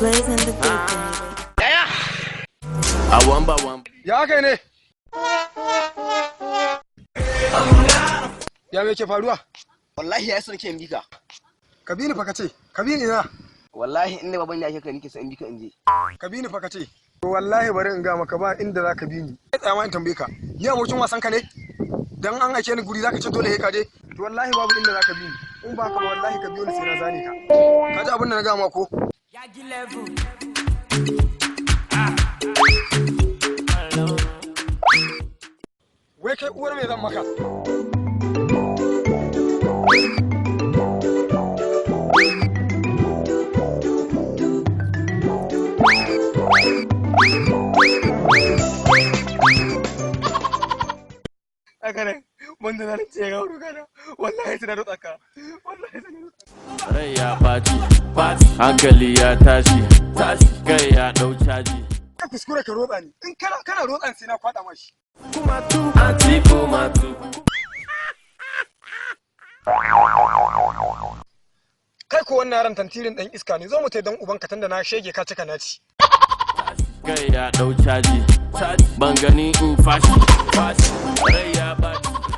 Blazing the beat, baby. A one by one. Ya kai ne? Ya me ke faruwa? Wallahi ya so nake in bika. Ka bi ni fa ka ce, ka bi ni na. Wallahi inda baban ya ka nake so in bika in je. Ka bi ni fa ka ce. To wallahi bari in ga maka ba inda za ka bi ni. Tsaya ma in tambaye ka. Ni abokin wasan ka ne? Dan an aike ni guri za ka ce dole sai ka je? To wallahi babu inda za ka bi ni. In ba ka ba wallahi ka biyo ni sai na zane ka. Ka ji abin da na ga ma ko? Wai kai uwar me zan maka? Haka ne, wanda na ce ga kana wallahi sai na rotsa ka. Wallahi sai na rotsa. Rai ya ɓaci, hankali ya tashi, kai ya ɗau caji. Ka kuskure ka rotsa ni. In kana rotsa ni sai na kwaɗa mashi. Anti kumatu. Kai ko wannan yaron tantirin dan iska ne, zo mu tai dan ubanka tunda na shege ka cika naci. Kai ya ɗau caji, ban gani in fashi, rai ya ɓaci.